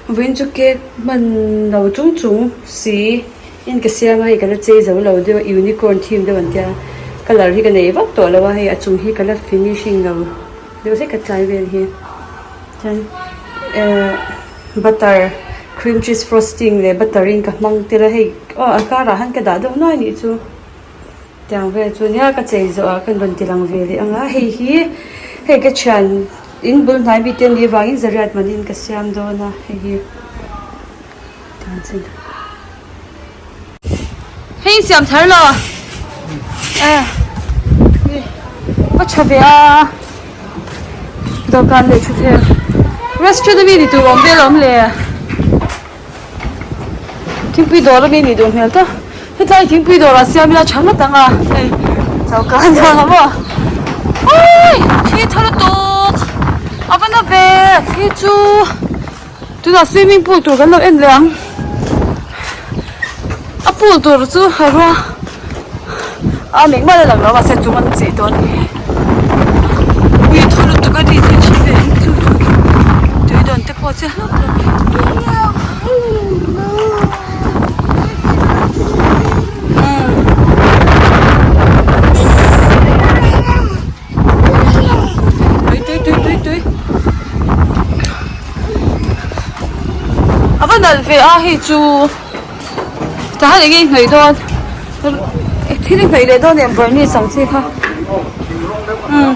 Vawiin chu cake hman lo chung chung si in ka siam a hei ka la chei zo lo deuh a unicorn theme deuh an tia colour hi ka nei vak tawh lo a hei a chung hi ka la finishing lo deuh hlek a tlai vel hi chuan ehh butter cream cheese frosting leh butter in ka hmang tel a hei aw a karah han ka dah deuh nuai a nih chu. Tiang vel chu nia ka chei zawh ah kan rawn ti lang ve leh ang a, hei hi hei ka thian in bul hnai mi te ni vangin zariat man in ka siam dawn a hei hi tiang chin. Hei siam thar lo eh va tha ve a dawhkan leh thuthleng restaurant ami ni tur awm vel a awm le. Thingpui dawr ami nih duh hmel ta hetlai thingpui dawr ah siam ila tha ngawt ang a hei choka a nia ang maw awii thli tha lutuk a va na ve thli chu tunah swimming pool tur kan lo en leh ang a pool tur chu a rua a meng mah a lang lo mahse chung an chih dawn a ni ui thaw lutuk a ni chu chhi ve ang chu chu tui dawn te pawh che hlawk hlawk tui tui tui tui tui a va nalh ve a hei chu. Tah eng nge i hnawih dawn thil i hnawih leh dawn em varnish ang chi kha umm.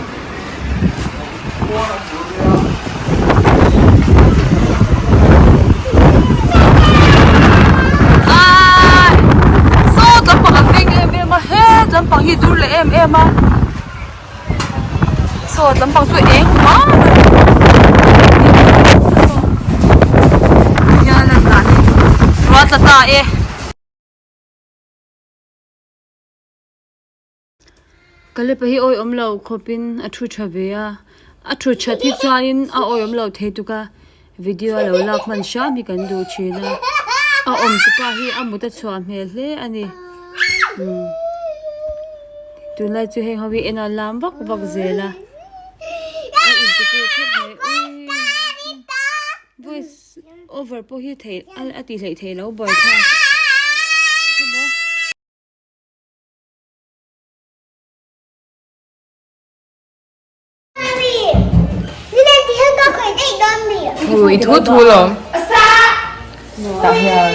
Saw lampang a veng em em a het lampang hi dur leh em em a. Saw lampang chu eng mai hian a dan hi ruah tla ta e. Kalepa hi awihawm lo khawpin a thu tha ve a a thu that hi chuanin a awihawm lo thei tuk a video a lo lak hman hram hi kan duh thin a a awm te pawh hi a mut a chhuah hmel hle a ni umm tunlai chu heng ho hi en a lam vak vak zel a a inti pawh khawp mai uii voice over pawh hi theih a tih hleih theih loh buaithlak. Ui thu thu lo tah hian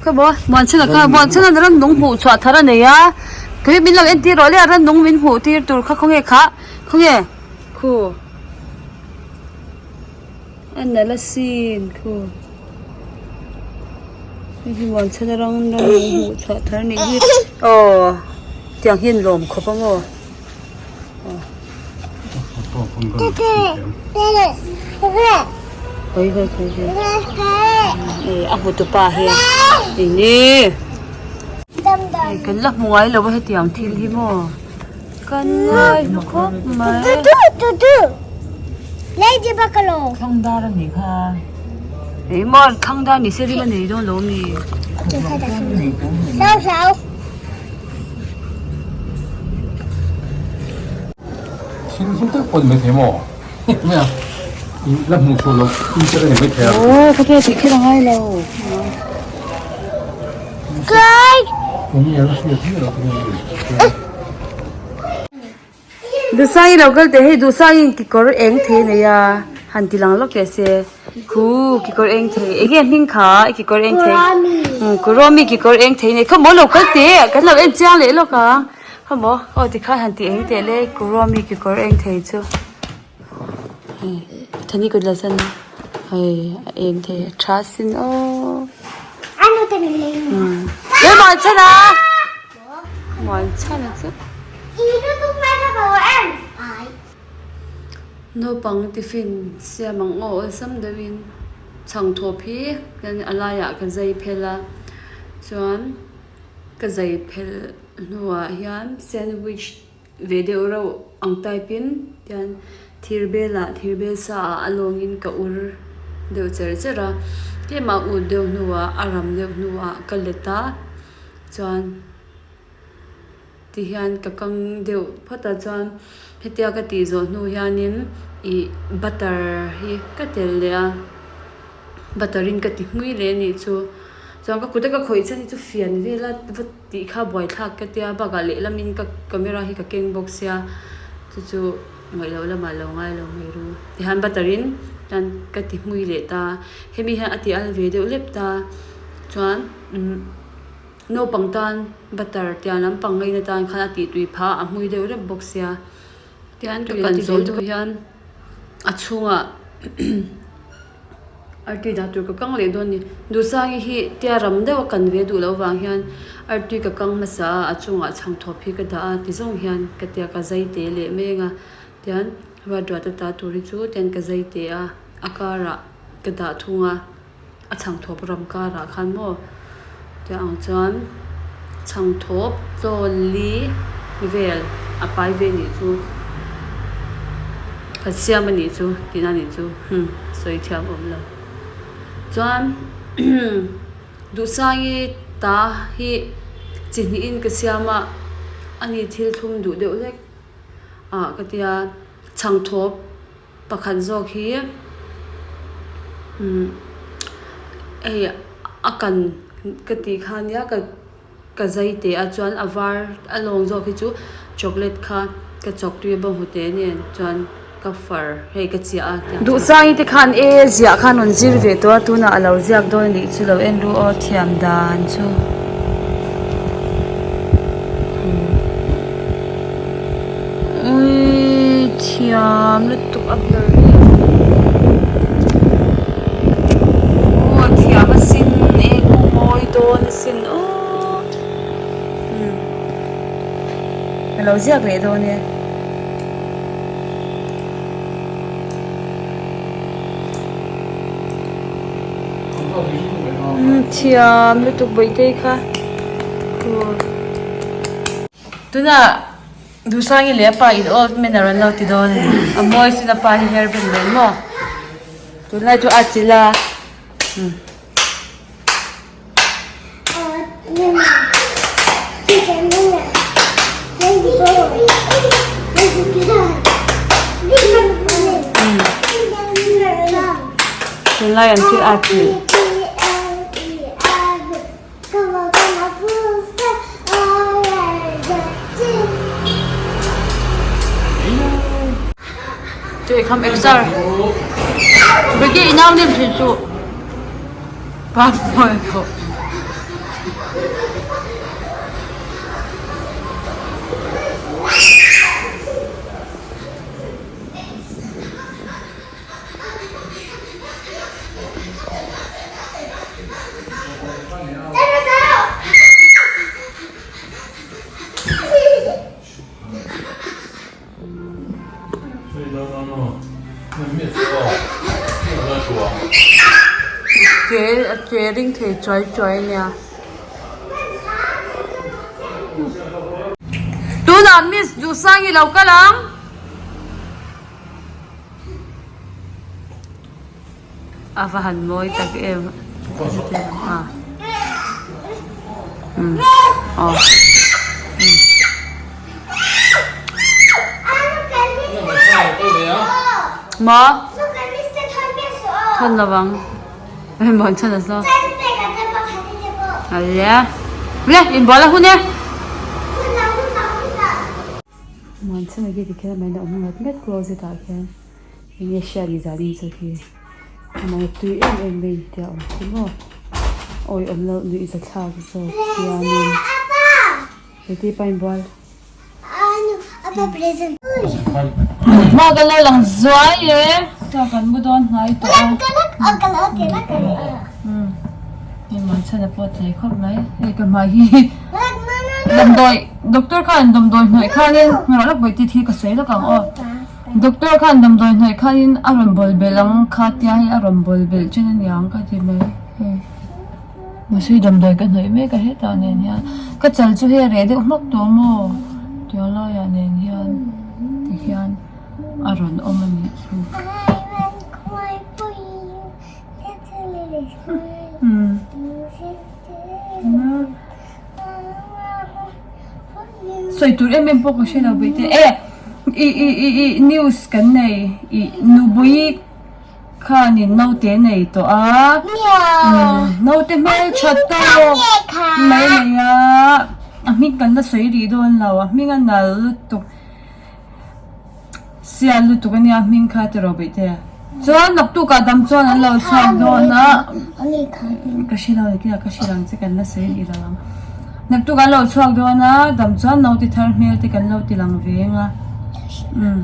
Khaw Muanchhana kha Muanchhana rannung hmuh chhuah thar a nei a kei min lo entir rawh le a rannung min hmuh tir tur kha khawnge khah khawnge khu. A nalh asin khu hei hi muanchhana rawng rawng hmuh chhuah thar nih hi aw tiang hian lawm khawp ang aw khawi khawi khawi khawi a hmu tupa hian enge kan la hmu ngai lo a hetiang thil hi maw. Kan ngai hlu khawp mai. Thangdar a nih kha. Eng maw thangdar ni se rim a nei dawn lo mi. Thil hlu deuh pawh ni maithei maw nia la hmuh chhuah loh in che a ni maithei a. Aw khatia tih kher a ngai lo. Duhsai lo kal teh hei Duhsaiin kekawr eng thei a nei a han ti lang lawk teh se khu kekawr eng thei eng nge hming kha i kekawr eng thei Kuromi kekawr eng thei a nei khawmaw lo kal teh kan lo en chiang leh lawk a khawmaw aw tikhan han ti eng teh le Kuromi kekawr eng thei chu. Hei thani kut la san hei a eng thei a tha sin aw le muan chhan a muan chhan a chu naupang tiffin siam ang aw awlsam deuhin chhang thawp hi a laiah ka zai phel a chuan ka zai phel hnuah hian sandwich. Ve deuh reuh ang type in tian thir bel ah thir bel sa ah a lawng in ka ur deuh cher cher a tlem a ut deuh hnuah a ram deuh hnuah ka let a chuan. Ti hian ka kang deuh phawt a chuan hetia ka tih zawh hnu hianin ih butter hi ka telh leh a butter in ka ti hmui leh a nih chu chuan ka kut a ka khawih chian hi chu fian vel a va tih kha buaithlak ka tia bakah lehlamin ka camera hi ka keng bawk sia chu chu ngaih loh lamah lo ngai lo mai ru tihian butter in hian ka ti hmui leh ta hemi hian a ti al ve deuh lep ta chuan umm. Naupang tan butter tiang lampang ngaihna tan khan a tih tui phah a hmui deuh rep bawk sia tian ka kan zawh hnu hian a chhungah artui dah tur ka kang leh dawn a ni Duhsangi hi tia ram deuh a kan ve duh loh vang hian artui ka kang hmasa a a chungah chhangthawp hi ka dah a ti zawng hian ka tia ka zai te leh meng a tian ruat ruat a ta tur hi chu tian ka zai te a a karah ka dah thung a. A chhangthawp ram karah khan maw tiang ang chuan chhangthawp tlawn li vel a pai ve nih chu kan siam a nih chu tihna nih chu hmm sawi thiam awm lo chuan duhsangi ta hi chi hnihin ka siam a ani thil thlum duh deuh hlek ah ka tia chhangthawp. Pakhat zawk hi umm hei a kan ka tih kha nia ka ka zai teh a chuan a var a lawng zawk hi chu chocolate kha ka chawk tui a bawnghnute nen chuan ka far hei ka chiah a. Duhsangi te khan e ziah khan rawn zir ve tawh a tunah a lo ziak dawn a nih chu lo en ru aw thiam dan chu. Uii thiam lutuk a blur hi aw a thiam asin eng pawh mawi dawn asin aww umm ka lo ziak leh dawn e. Umm thiam lutuk bawihte kha aw. Tunah Duhsangi leh a pa in old manner an lo ti dawn a ni. A mawi sin a pa hi hair band nen maw? Tunlai chu a chilh a. Tunlai an thil a chilh. Tuikham exer Ricky i nau nim thin suh Pa mawi pawh. Che ring thei chuai chuai nia. Tunah Miss Duhsangi lo kal ang. A va han mawi tak em a umm aw maw thawn lo vang hei maw an chhan a saw ale le inbual a hun e. Muanchhana khi tikhian a mahni a awm ngat ngat closet ah khian enge hriat ni zan in chu khi amah tui em em mai in tia awm khi maw awi awm loh nuih za thlak zawk hianin heti pa inbual hma kan lo lang zuai e saw kan mu dawn hnai tawh a hei Muanchhana pawh a tlei khawp mai hei ka hmai hi damdawi. Doctor khan damdawi hnawih khanin rawh lawk vawi tih hi ka sawi lawk ang aw doctor khan damdawi hnawih khanin a rawn bawl belh ang kha tia hei a rawn bawl belh chen a niang ka ti mai hei mahse damdawi ka hnawih mek a hetah nen hian ka chal chu hei a reh deuh hmak tawh maw tiang laiah nen hian ti hian a rawn awm a nih chu. Sawi tur em em pawh ka hre lo bawih te. E i i i i news kan nei i nubui khanin naute nei tawh a. Naute hmeltha tawk mai nei a. A hming kan la sawi rih dawn lo a hming a nal lutuk. Sial lutuk a nia hming kha ti rawh bawih te. Chuan naktukah dam chuan an lo chhuak dawn a. Ka hre lo tia ka hre ang che kan la sawi rih lo ang. Naktuk an lo chhuak dawn a dam chuan naute thar hmel te kan lo ti lang ve ang a. Umm.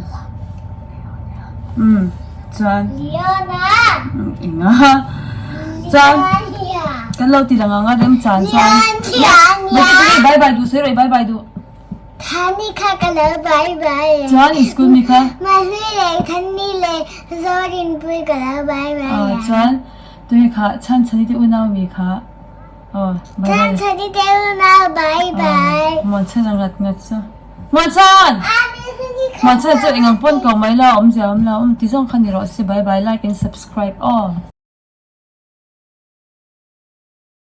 Umm chuan. Eng a. Chuan kan lo ti lang ang a remchan chuan. Bye bye duh sawi rawh bye bye duh. Thani kha ka lo bai bai e. Chuan in school mi kha? Mahni leh Thani leh Zorinpui ka lo bai bai a. Chuan tunge kha Chhanchhani te unau mi kha? Aw bai bai. Chhanchhani te unau bai bai. Muanchhan a ngat ngat chu. Muanchhan! Muanchhan chu engang pawn ko mai la awmzia awm lo. Ti zawng kha ni rawh se bai bai like and subscribe aw.